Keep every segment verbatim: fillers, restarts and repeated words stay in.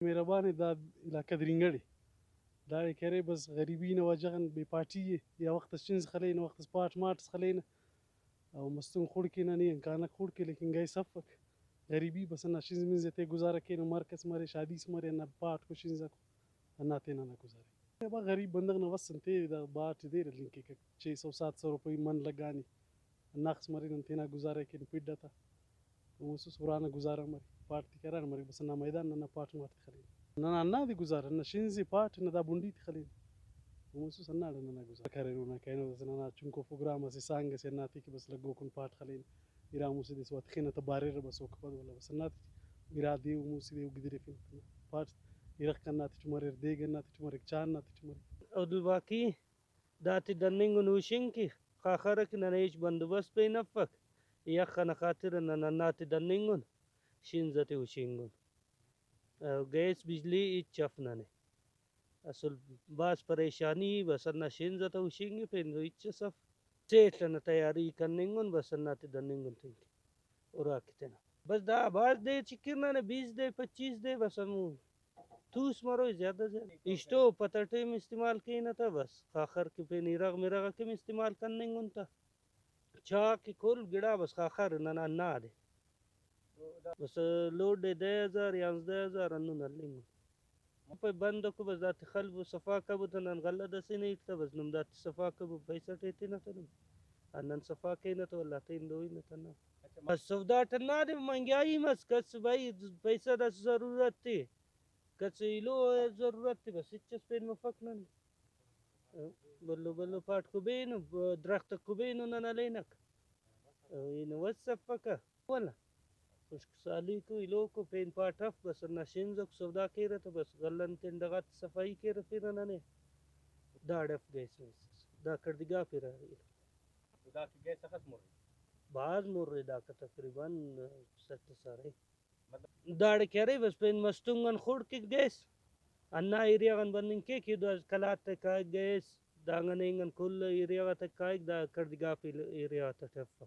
مہربان ءِ، دا علاقہ درینگڑ ءِ۔ داڑے کہ ارے بس غریبی نا وجہ غان بے پاٹی ءِ، یا وخت اس چنز خلینہ، وخت اس پاٹ ماٹ اس خلینہ، او مستونگ خڑک ءِ نا، نی انکانک خڑک ءِ، لیکن گیس افک۔ غریبی بس ہندا چنز منز تے گزارہ کینہ، مرک اس مرے، شادی اس مرے، ہندا پاٹ کو چنز آکو ہندا تینا نا گزارہ۔ ابا غریب بندغ نا وس انتے، دا باٹ دیر ہلنگ کیک، چھ سو سات سو روپئی من لگانی، ہنداخس مرے نن تینا گزارہ کین پڈ آتا۔ او مسوس، ارانا گزارہ مریک، پاٹ تیکا ہرانہ مریک، بس ہندا میدان ننا پاٹ ماٹ تے خلینہ۔ ننا ہندادے گزارہ، ننا شنزے پاٹ، ننا دا بنڈی تے خلینہ۔ او مسوس، ہنداڑے ننا گزارہ کرینو نا کرینو، داسہ ننا چنکو پروگرام اسہ سانگ اسے ہنداتے کہ بس لگوکن پاٹ خلینہ۔ ارا مسہ دے سوا تخنہ تہ بریرہ بس اوکا پد ولدا بس ہنداتے ٹی ارا دے او مسہ دے او گدریفنہ تہ پاٹ ارغ کنا تیٹی مریر، دیگ ہندا تیٹی مریک، چا ہندا تیٹی مریک۔ عبدالباقی، داتے دننگن ہشنگ کہ خاخر کہ ننا ہچ بندوبست پین افک، یخ ئنا خاطر نن ہنداتے دننگن، شنز ئتے ہشنگن۔ گیس بجلی ہچ اف ننے۔ اسل بھاز پریشانی ءِ، بس ہندا شنز آتا ہشنگ ءِ، پین ہچ اس اف۔ سیل ئنا تیاری کننگن، بس ہنداتے دننگن تنکہ اراکہ تینا۔ بس دا بھاز دے چکر ننے، بیس دے، پچیس دے، بس ہمو توس مروئے زیادہ زیادہ۔ اشتو پتہ ٹائم استعمال کینہ تہ بس خاخر کہ پین ارغ مرغ اکن استعمال کننگن تہ۔ چا کہ کل گڑا بس خاخر ننا ہندادے۔ بس لوڈ ءِ دہ ہزار، یانزدہ ہزار ہندن ہلنگن۔ پائے بند اکو بس داتے خلبو، صفا کبو تہ نن غلہ دسینہ ایٹ تہ بس نم داتے صفا کبو، پیسہ ٹے تینہ تہ نم۔ آ نن صفا کینہ تہ ولدا تین دوئی نہ تہ نہ۔ بس سودا ٹی ہندادے مہنگائی مس، کس بھائی پیسہ داسہ ضرورت تے، کس ایلو ضرورت تے، بس ہچس پین مفک ننے۔ بھلو بھلو پاٹ کبینو، درخت کبینو نن ہلینک۔ اینو وس افکہ۔ ولدا خشک سالیکو، ایلوکو پین پاٹ اف، بس ہندا شنزک سودا کیرہ تہ بس غلہ نا تینڈغاتے صفائی کیرفینہ ننے۔ داڑے اف گیس میسس۔ دا کڑدی گاپرہ۔ تو داکہ گیس اخس مر ءِ؟ بھاز مر ءِ، داکہ تقریباً سٹ سر ءِ۔ داڑے کہ ارے بس پین مستونگ آن خڑک گیس، ہندا ایریا غان بننگ کیک، ایدو قلات تہ کائک گیس، دانگان اینگان کل ایریا غاتیٹ کائک، دا کڑدی گاپی ایریا غاتیٹ افک۔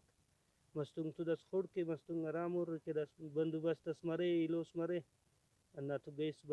مستونگ تو داسہ خڑک ءِ، مستونگ ہرا مر ءِ کہ داسہ بندوبست اس مرے، ایلوس مرے، ہندا تو گیس بر۔